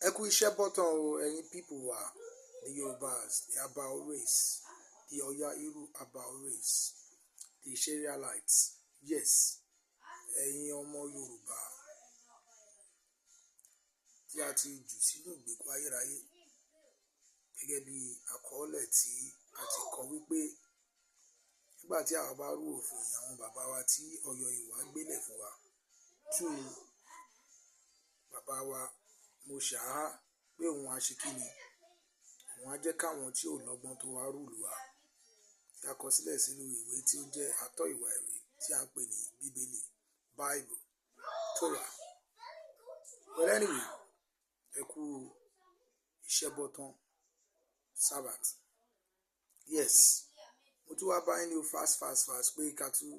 Ẹ kú iṣẹ́ bọ́tàn o, ẹ̀yin people wa, the Yorubas, the Abao race, the Ọya Iru Abao race, the Isherialites. Yes, ẹ̀yin ọmọ Yorùbá tí a ti jù sínú ìgbèkùn ayérayé gẹ́gẹ́ bí àkọọ́lẹ̀ tí a ti kọ wípé nígbà tí àwa bá rú òfin àwọn bàbá wa tí Ọ̀yọ́ Ìwà gbélẹ̀ fún wa tú bàbá wa Moshe pé òun á ṣe kí ni, òun á jẹ́ káwọn tí ò lọ́gbọ́n tó wá rule wa, tí a kọ sílẹ̀ sínú ìwé tí ó jẹ́ atọ́ ìwà ìwé tí a ń pè ní Bíbélì, Bible, Torah. Well, anyway, ẹ kú iṣẹ́ bọ́tán Sabbath. Yes, mo tún wá bá yín ní o fast fast fast pé ká tún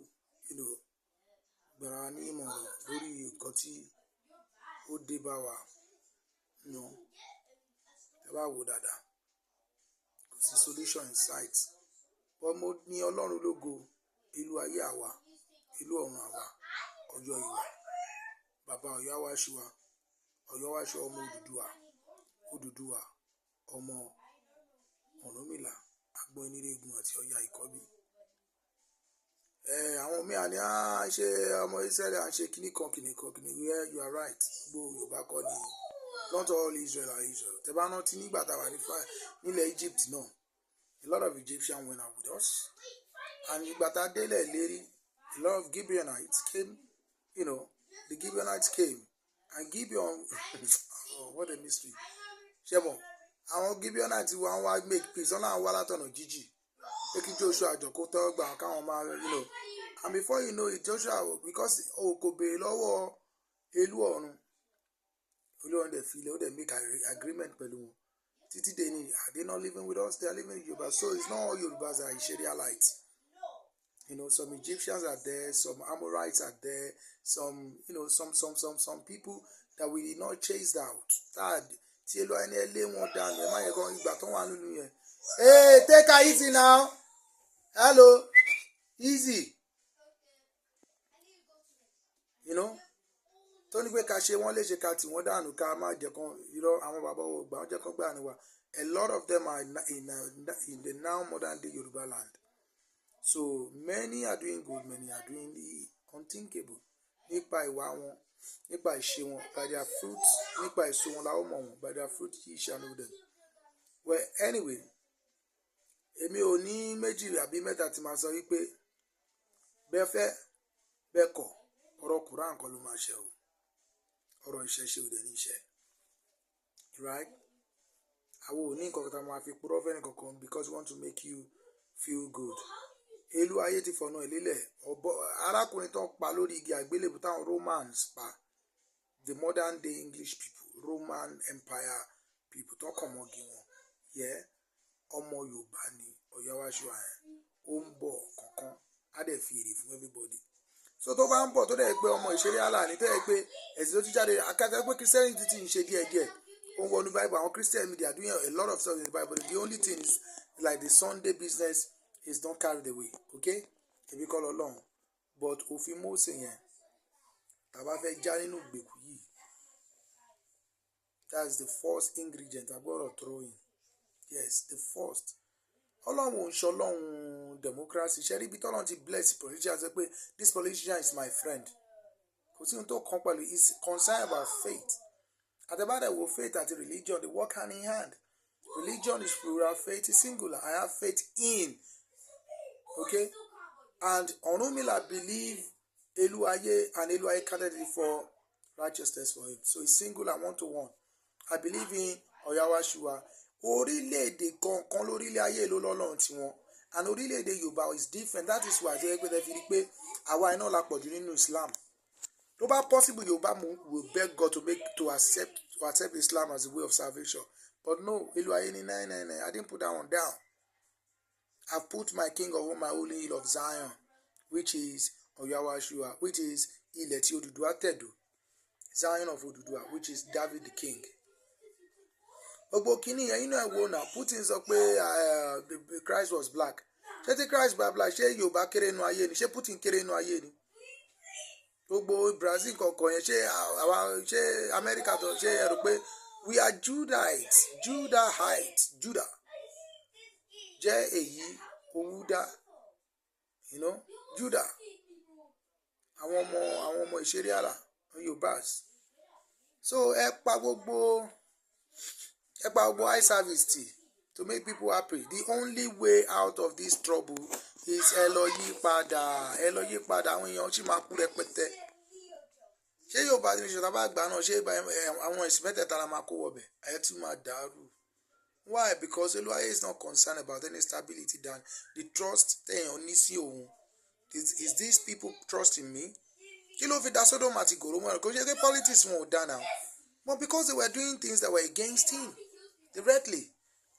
gbára ní ìmọ̀ràn lórí nǹkan tí ó dé bá wa. Ẹ bá wò dáadáa, kò sí solution in sight, but mo ní Ọlọ́run lógo. Ìlú ayé àwa, ìlú ọ̀run àwa, Ọ̀yọ́ Ìwà bàbá Ọ̀yọ́ wá ṣe wa, Ọ̀yọ́ wá ṣe ọmọ Odùduwà, Odùduwà ọmọ Ọ̀rúnmìlà, Agbọ́n Onírègùn àti Ọya Ìkọ́bí. Ẹ àwọn míì àní á ṣe ọmọ Israẹli, à ń ṣe kíní kan kíní kan kíní. Yeah, you are right. Gbogbo Yorùbá kọ́ ni, not all Israel are Israel. Tẹ́ bá rántí nígbà tá a wà ní nílẹ̀ Egypt náà, a lot of Egyptians went out with us, and ìgbà tá a délẹ̀ lérí, a lot of Gibeonites came. The Gibeonites came and Gibeon, oh, what a mystery. Ṣé mọ̀, àwọn Gibeonites wa ń wá make peace, wọn náà wá látọ̀nà jíjì pé kí Joshua jọ kó tọ́ gbà káwọn máa and before you know it, Joshua, because o kò béèrè lọ́wọ́ elú ọ̀run, elú ọ̀run dẹ̀ fi ilẹ̀, ó dẹ̀ make agreement pẹ̀lú wọn. Títí dé ní, are they not living with us? They are living in Yoruba. So it's not all Yorubas are Isherialites. Some Egyptians are there, some Amorites are there, some you know some people that we did not chase out, that tí elu ẹni ẹ lé wọn dànù, ẹ má yẹ kó ìgbà tó wà nínú yẹn. Hey, take her easy now. Hello, easy. Tó ní pé ká ṣe wọ́n léṣe, ká tì wọ́n dànù, ká má jẹ́ kán irọ́ àwọn bàbá wo gbà wọ́n jẹ́ kán gbà ní wa. A lot of them are in the now modern day Yoruba land. So many are doing good, many are doing the unthinkable. Nípa ìwà wọn, nípa ìṣe wọn, by their fruits, nípa èso wọn la ó mọ̀ wọn. By their fruit ye shall know them. Well, anyway, èmi ò ní méjì àbí mẹ́ta tí màá sọ wípé bẹ́ẹ̀ fẹ́ bẹ́ẹ̀ kọ̀, ọ̀rọ̀ Quran kọ́ ló máa ṣe o, ọ̀rọ̀ ìṣẹ̀ṣe ò dẹ̀ ní iṣẹ́, right? Àwọn ò ní nǹkan kan tá a máa fi purọ́ fẹ́ni kankan because we want to make you feel good. Elu ayé ti fọ̀nà ìlélẹ̀. Ọ̀bọ arákùnrin tó ń pa lórí igi àgbélébù táwọn Romans pa, the modern day English people, Roman Empire people tó kàn mọ́gi wọn yẹ, ọmọ Yorùbá ni Ọ̀yáwáṣíwá yẹn. Ó ń bọ̀ kankan, á dẹ̀ fi èrè fún everybody. So tó bá ń bọ̀, tó dẹ̀ pé ọmọ ìṣeré àlà ní, tó dẹ̀ pé ẹ̀sìn tó ti jáde akẹ́kọ̀ọ́ pé Christianity ti ń ṣe díẹ̀díẹ̀, ó ń wọnú Bible. Àwọn Christian media doing a lot of stuff in the Bible. The only thing is like the Sunday business is not carried away. Okay, èmi kọ́ lọ́lọ́run, but òfin Mósè yẹn, tá a bá fẹ́ já nínú ìgbèkùn yìí, that's the first ingredient a gbọ́dọ̀ throw in. Yes, the first. Ọlọ́run ò ń ṣe ọlọ́run democracy. Ṣe rí ibi tọ́lọ́run ti bless politician, sọ pé this politician is my friend, kò sí ohun tó kàn pẹ̀lú. Is concerned about faith. Àtẹ̀bádẹ̀ wo, faith àti religion, they work hand in hand. Religion is plural, faith is singular. I have faith in, okay, and Ọ̀rúnmìlà believe Eluaye, and Eluaye counted it for righteousness for him. So it's singular, one to one. I believe in Ọ̀yáwáṣúwa. Orílẹ̀-èdè kọ̀ọ̀kan lórílẹ̀ ayé ló lọ́lọ́run tiwọn, and orílẹ̀-èdè Yorùbá is different. That is why àti pé tẹ́ fi rí pé àwa iná la pọ̀jù nínú Islam. Tó bá possible, Yorùbá will beg God to make to accept Islam as a way of salvation. But no, ìlú ayé ní nine nine nine. I didn't put that one down. I put my king over my holy hill of Zion, which is Ọ̀yáwáṣúwa, which is ilẹ̀ tí Odùduwà tẹ̀dó, Zion of Odùduwà, which is David the king. Gbogbo kínní yẹn inú ẹ̀ wò náà. Putin sọ pé Christ was black. Ṣé tí Christ bá black, ṣé Yorùbá kéré inú ayé ni? Ṣé Putin kéré inú ayé ni? Gbogbo Brazil kọ̀ọ̀kan yẹn, ṣé àwa, ṣé Amẹ́ríkà tó, ṣé ẹ rò pé We are Judahites, Judahites, Judah jẹ́ èyí owúdá, Judah, àwọn ọmọ ìṣeré àlà Yorùbás. So ẹ pa gbogbo eye service tì to make people happy. The only way out of this trouble is ẹ lọ yí padà, ẹ lọ yí padà. Àwọn èèyàn sì máa kú rẹpẹtẹ. Ṣé Yorùbá ní ìṣọ̀tà bá gbà náà, ṣé àwọn ẹ̀sìn mẹ́tẹ̀ẹ̀ta la máa kó wọbẹ̀? Ẹ tún máa dàrú. Why? Because Olúwayé is not concerned about any stability than the trust téèyàn ní sí òun. Is these people trust in me? Kí ló fi da Sodom àti Gomorrah? Kò ṣe pé politics wọn ò dá now, but because they were doing things that were against him directly.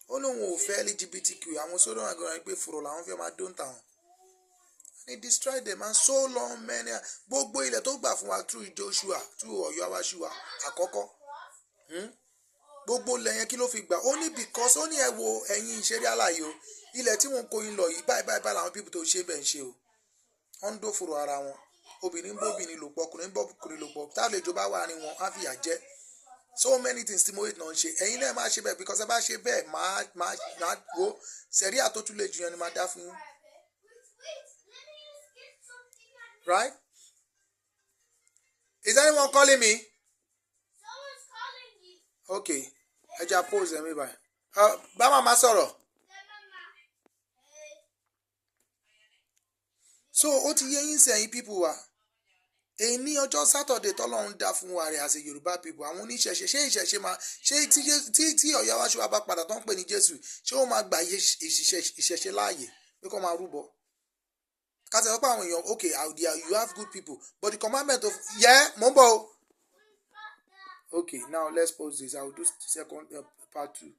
Ó lóun ò fẹ́ LGBTQ. Àwọn Sodom àti Gomorrah pé fùrọ̀ làwọn fẹ́ máa dó ń tàwọn, and he destroyed them and so long many. Gbogbo ilẹ̀ tó gbà fún wa through Joshua, through Ọ̀yọ́ Awáṣíwà àkọ́kọ́, Gbogbo ilẹ̀ yẹn, kí ló fi gbà? Ó ní because ó ní, "Ẹ wo ẹ̀yin ìṣeré àlàyé o, ilẹ̀ tí wọ́n kó yín lọ yìí, báyìí báyìí báyìí làwọn people tó ṣe bẹ́ẹ̀ ń ṣe o. Wọ́n ń dófòrò ara wọn, obìnrin ń bóbìnrin lò pọ̀, ọkùnrin ń bọ́kùnrin lò pọ̀. Tálejò bá wà ní wọn á fìyà jẹ. So many things tí mo hate náà ń ṣe. Ẹ̀yin náà má ṣe bẹ́ẹ̀, because ẹ bá ṣe bẹ́ẹ̀, máa wo sẹ̀ríà tó tún lè jù yẹn ni máa dá fún yín." Right? Is anyone calling me? Someone's calling you. Okay, ẹ jẹ́ pause ẹ̀ mi báyìí. Bá màmá sọ̀rọ̀. Yeah, Mama. Hey. So ó ti yé yín sẹ́yìn people wa. Èyí ní ọjọ́ Saturday tọ́lọ́run dá fún wa rẹ̀ as a Yorùbá people. Àwọn oníṣẹ̀ṣe, ṣé ìṣẹ̀ṣe máa ṣé tí Ọ̀yọ́ wá ṣe wá bá padà tó ń pè ní Jésù, ṣé ó máa gbà ìṣẹ̀ṣe láàyè pé kó máa rúbọ? Ká sọ pé àwọn èèyàn, okay, you have good people, but the commandment of, yeah, mò ń bọ̀ o. Okay, now let's pause this. I will do second part two.